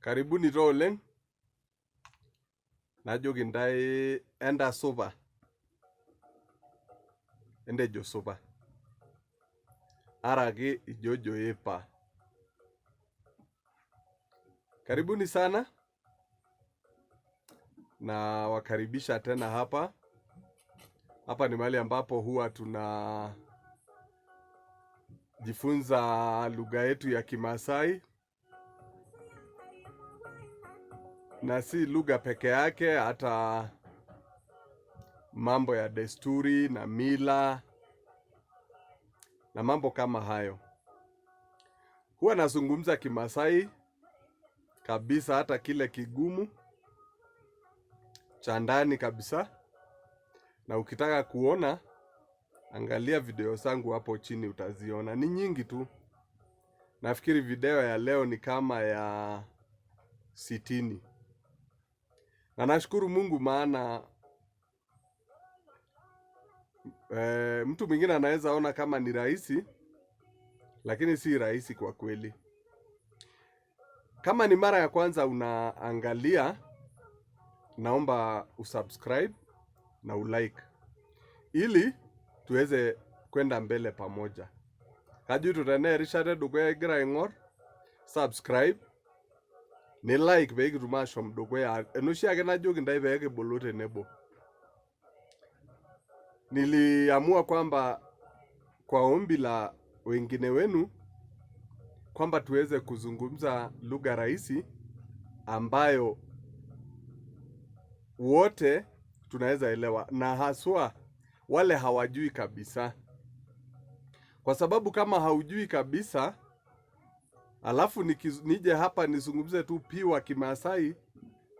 Karibuni taa oleng, najoki intae entasupa, entejo supa araki ijojo ipa. Karibuni sana na wakaribisha tena hapa. Hapa ni mahali ambapo huwa tunajifunza lugha yetu ya Kimasai na si lugha peke yake, hata mambo ya desturi na mila na mambo kama hayo. Huwa nazungumza Kimasai kabisa, hata kile kigumu cha ndani kabisa. Na ukitaka kuona, angalia video zangu hapo chini, utaziona ni nyingi tu. Nafikiri video ya leo ni kama ya 60. Na nashukuru Mungu maana mtu mwingine anaweza ona kama ni rahisi, lakini si rahisi kwa kweli. Kama ni mara ya kwanza unaangalia, naomba usubscribe na ulike ili tuweze kwenda mbele pamoja. Kajoito tenaa erishata edukuya igira aing'or, subscribe ni like pee kitum ashom dukuya enoshi ake najoki intae pee kibulu tenebo. Niliamua kwamba kwa ombi la wengine wenu kwamba tuweze kuzungumza lugha rahisi ambayo wote tunaweza elewa, na haswa wale hawajui kabisa, kwa sababu kama haujui kabisa alafu nije hapa nizungumze tu piwa Kimasai,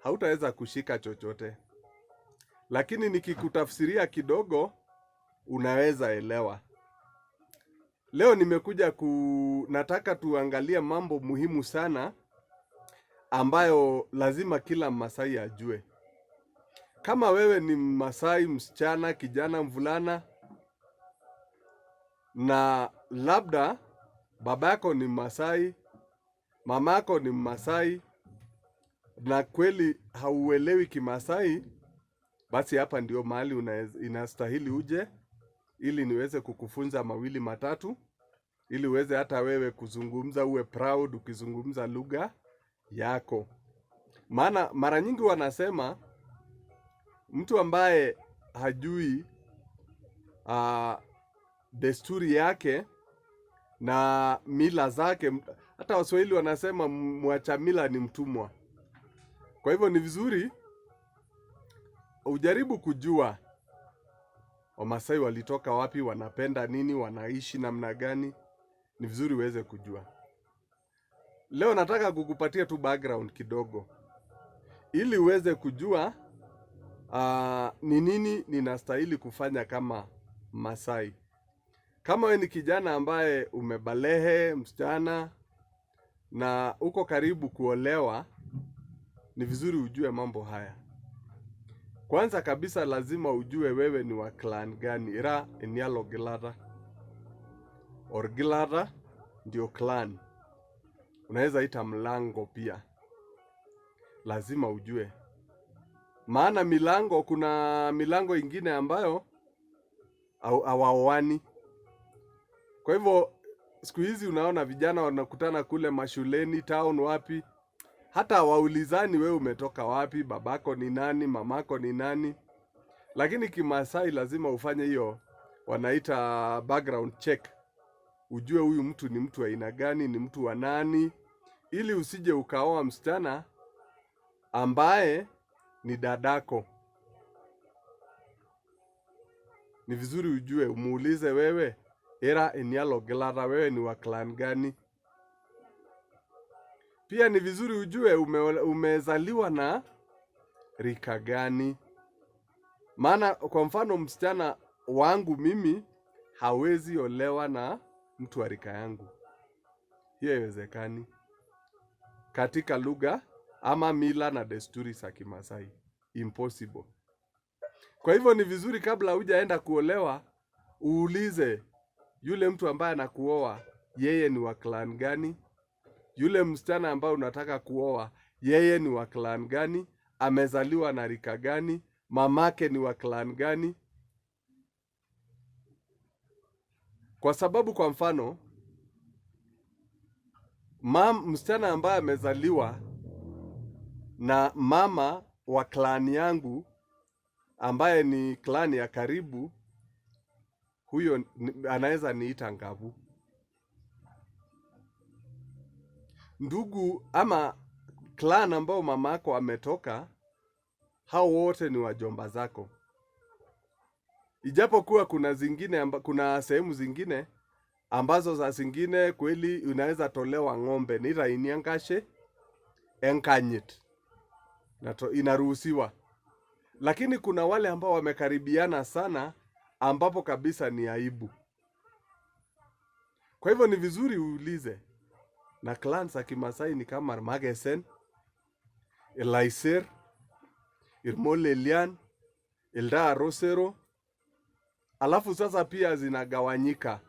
hautaweza kushika chochote, lakini nikikutafsiria kidogo unaweza elewa. Leo nimekuja nataka tuangalie mambo muhimu sana ambayo lazima kila Masai ajue. Kama wewe ni Masai, msichana, kijana, mvulana, na labda baba yako ni Masai, mama yako ni Masai, na kweli hauelewi Kimasai, basi hapa ndio mahali inastahili uje ili niweze kukufunza mawili matatu, ili uweze hata wewe kuzungumza, uwe proud ukizungumza lugha yako. Maana mara nyingi wanasema mtu ambaye hajui desturi yake na mila zake, hata Waswahili wanasema mwacha mila ni mtumwa. Kwa hivyo ni vizuri ujaribu kujua Wamasai walitoka wapi, wanapenda nini, wanaishi namna gani. Ni vizuri uweze kujua. Leo nataka kukupatia tu background kidogo ili uweze kujua ni nini ninastahili kufanya kama Masai. Kama wewe ni kijana ambaye umebalehe, msichana, na uko karibu kuolewa, ni vizuri ujue mambo haya. Kwanza kabisa lazima ujue wewe ni wa clan gani. Ira enialo Gilata. Orgilata ndio clan. Unaweza ita mlango pia. Lazima ujue. Maana milango, kuna milango ingine ambayo hawaoani. Kwa hivyo siku hizi unaona vijana wanakutana kule mashuleni, town wapi, hata hawaulizani wewe umetoka wapi, babako ni nani, mamako ni nani. Lakini Kimasai lazima ufanye hiyo, wanaita background check, ujue huyu mtu ni mtu aina gani, ni mtu wa nani, ili usije ukaoa msichana ambaye ni dadako. Ni vizuri ujue, umuulize wewe, era enialo gilata, wewe ni wa clan gani? Pia ni vizuri ujue umezaliwa na rika gani. Maana kwa mfano msichana wangu mimi hawezi olewa na mtu wa rika yangu, hiyo haiwezekani katika lugha ama mila na desturi za Kimasai, impossible. Kwa hivyo ni vizuri kabla hujaenda kuolewa uulize yule mtu ambaye anakuoa yeye ni wa clan gani, yule msichana ambaye unataka kuoa Yeye ni wa clan gani? Amezaliwa na rika gani? Mamake ni wa clan gani? Kwa sababu kwa mfano, msichana ambaye amezaliwa na mama wa clan yangu ambaye ni clan ya karibu, huyo anaweza niita Ngabu. Ndugu ama clan ambao mamako ametoka, hao wote ni wajomba zako. Ijapokuwa kuna zingine kuna sehemu zingine ambazo za zingine kweli unaweza tolewa ng'ombe nitaini enkashe enkanyit inaruhusiwa, lakini kuna wale ambao wamekaribiana sana ambapo kabisa ni aibu. Kwa hivyo ni vizuri uulize, na clans za Kimasai ni kama Irmagesen, Ilaiser, Irmolelian, Ildaa Rosero. Alafu sasa pia zinagawanyika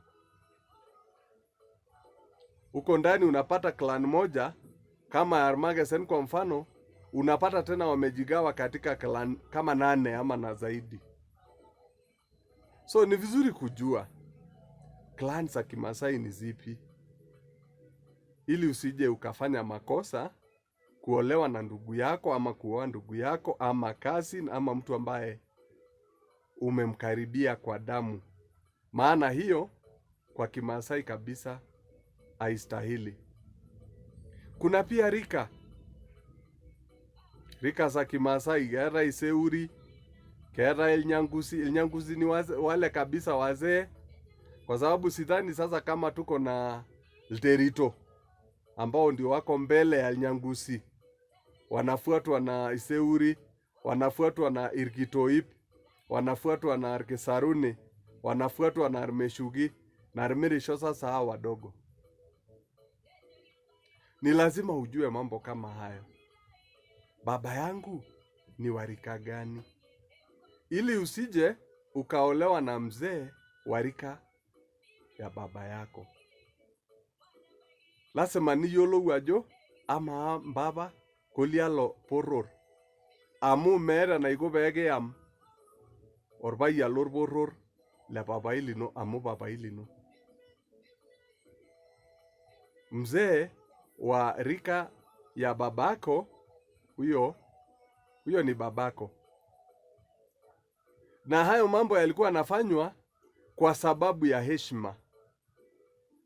huko ndani, unapata clan moja kama Armagesen kwa mfano, unapata tena wamejigawa katika clan kama 8 ama na zaidi. So ni vizuri kujua clan za Kimasai ni zipi, ili usije ukafanya makosa kuolewa na ndugu yako ama kuoa ndugu yako ama cousin ama mtu ambaye umemkaribia kwa damu. Maana hiyo kwa Kimasai kabisa haistahili. Kuna pia rika za Kimasai, keetae Iseuri, keetae Ilnyangusi. Ilnyangusi ni wale kabisa wazee, kwa sababu sidhani sasa kama tuko na Lterito ambao ndio wako mbele ya Ilnyangusi, wanafuatwa na Iseuri, wanafuatwa na Irkitoip, wanafuatwa na Arkesaruni, wanafuatwa na Armeshugi na Armirisho. Sasa hawa wadogo, ni lazima ujue mambo kama hayo. Baba yangu ni warika gani, ili usije ukaolewa na mzee warika ya baba yako. Lasima niyiolou ajo amaa mpapa kolialo poror, amu meeta enaiko pee kiyam orpayian lorporor le papai lino amu papai lino. Mzee wa rika ya babako, huyo huyo ni babako. Na hayo mambo yalikuwa yanafanywa kwa sababu ya heshima.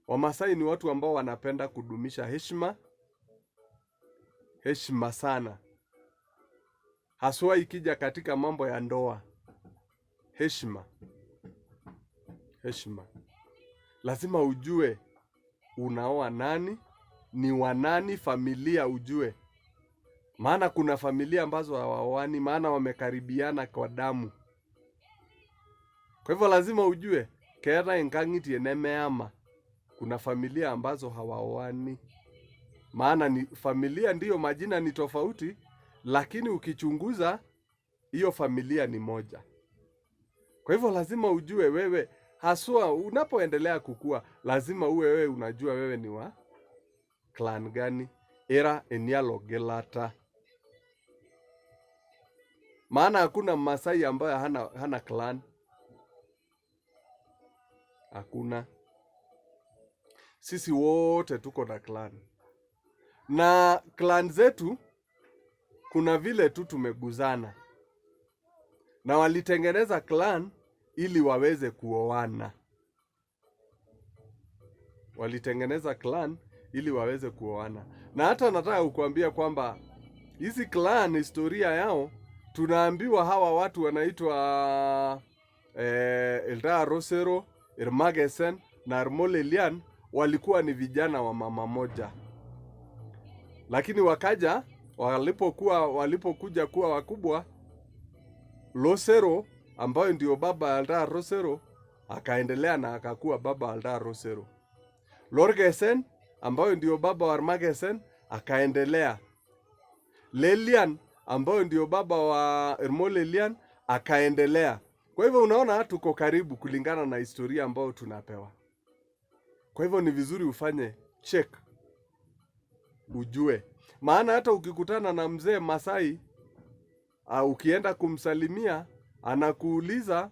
Wamasai ni watu ambao wanapenda kudumisha heshima, heshima sana, haswa ikija katika mambo ya ndoa. Heshima, heshima. Lazima ujue unaoa nani, ni wanani, familia ujue, maana kuna familia ambazo hawaoani, maana wamekaribiana kwa damu. Kwa hivyo lazima ujue keetae inkang'itie nemeama. Kuna familia ambazo hawaoani, maana ni familia, ndiyo majina ni tofauti, lakini ukichunguza hiyo familia ni moja. Kwa hivyo lazima ujue wewe haswa, unapoendelea kukua, lazima uwe wewe unajua wewe ni wa clan gani, era enialo gelata. Maana hakuna Masai ambaye hana clan, hakuna. Sisi wote tuko na clan, na clan zetu kuna vile tu tumeguzana, na walitengeneza clan ili waweze kuoana. Walitengeneza clan ili waweze kuoana, na hata nataka kukuambia kwamba hizi clan historia yao tunaambiwa hawa watu wanaitwa Eldaa Rosero, Irmagesen na Armolelian walikuwa ni vijana wa mama moja, lakini wakaja walipokuja kuwa wakubwa, Losero ambayo ndio baba Eldaa Rosero akaendelea na akakuwa baba Eldaa Rosero. Lorgesen ambayo ndio baba wa Armagesen akaendelea. Lelian ambayo ndio baba wa Ermolelian akaendelea. Kwa hivyo unaona tuko karibu kulingana na historia ambayo tunapewa. Kwa hivyo ni vizuri ufanye check, ujue. Maana hata ukikutana na mzee Masai, ukienda kumsalimia anakuuliza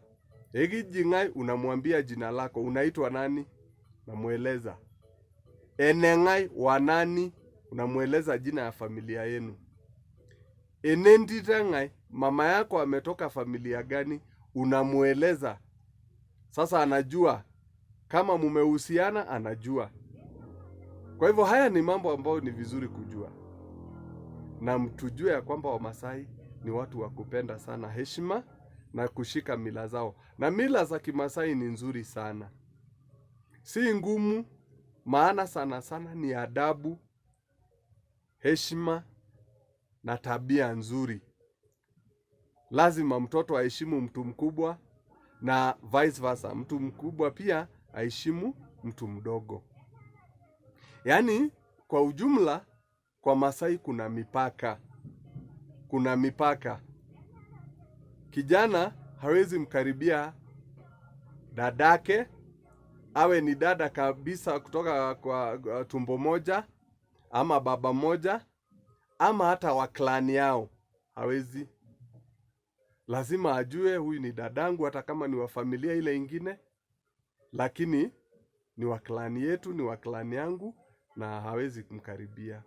ekiji ng'ae, unamwambia jina lako, unaitwa nani, namweleza. Eneng'ae wa nani, unamweleza jina ya familia yenu. Enentito ng'ae, mama yako ametoka familia gani, unamweleza. Sasa anajua kama mumehusiana, anajua. Kwa hivyo haya ni mambo ambayo ni vizuri kujua, na mtujue ya kwamba Wamasai ni watu wa kupenda sana heshima na kushika mila zao, na mila za Kimasai ni nzuri sana, si ngumu, maana sana sana ni adabu, heshima na tabia nzuri. Lazima mtoto aheshimu mtu mkubwa na vice versa, mtu mkubwa pia aheshimu mtu mdogo. Yaani kwa ujumla, kwa Masai kuna mipaka, kuna mipaka. Kijana hawezi mkaribia dadake, awe ni dada kabisa kutoka kwa tumbo moja ama baba moja ama hata wa clan yao, hawezi. Lazima ajue huyu ni dadangu, hata kama ni wa familia ile ingine, lakini ni wa clan yetu, ni wa clan yangu na hawezi kumkaribia.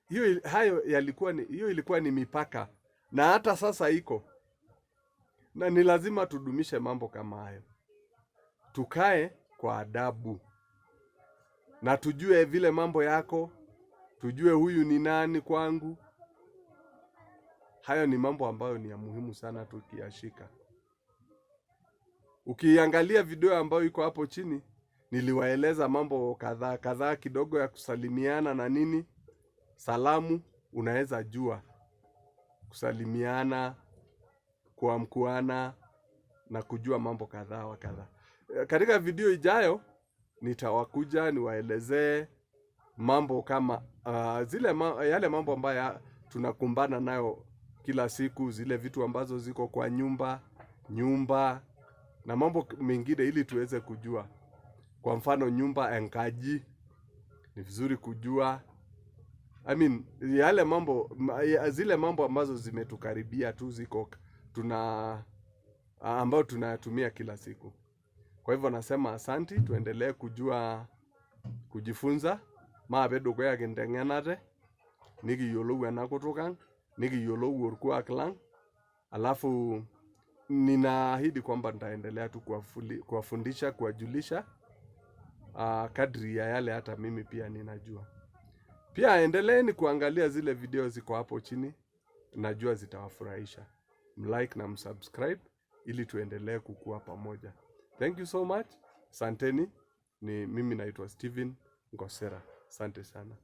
Hiyo hayo yalikuwa ni, hiyo ilikuwa ni mipaka, na hata sasa iko, na ni lazima tudumishe mambo kama hayo, tukae kwa adabu na tujue vile mambo yako, tujue huyu ni nani kwangu. Hayo ni mambo ambayo ni ya muhimu sana tukiyashika. Ukiangalia video ambayo iko hapo chini, niliwaeleza mambo kadhaa kadhaa kidogo ya kusalimiana na nini. Salamu unaweza jua kusalimiana, kuamkuana na kujua mambo kadhaa wa kadhaa. Katika video ijayo nitawakuja niwaelezee mambo kama yale mambo ambayo tunakumbana nayo kila siku, zile vitu ambazo ziko kwa nyumba nyumba na mambo mengine, ili tuweze kujua. Kwa mfano nyumba enkaji ni vizuri kujua. I mean, yale mambo zile mambo ambazo zimetukaribia tu ziko tuna ambayo tunayatumia kila siku. Kwa hivyo nasema asanti, tuendelee kujua kujifunza maape dukuya kinteng'enate nikiyiolou ena kutuk ang' nikiyiolou orkuak lang', alafu ninaahidi kwamba nitaendelea tu kuwafundisha, kuwajulisha kadri ya yale hata mimi pia ninajua. Pia endeleeni kuangalia zile video ziko hapo chini, najua zitawafurahisha. Mlike na msubscribe ili tuendelee kukua pamoja. Thank you so much. Asanteni. Ni mimi naitwa Steven Ngosera. Asante sana.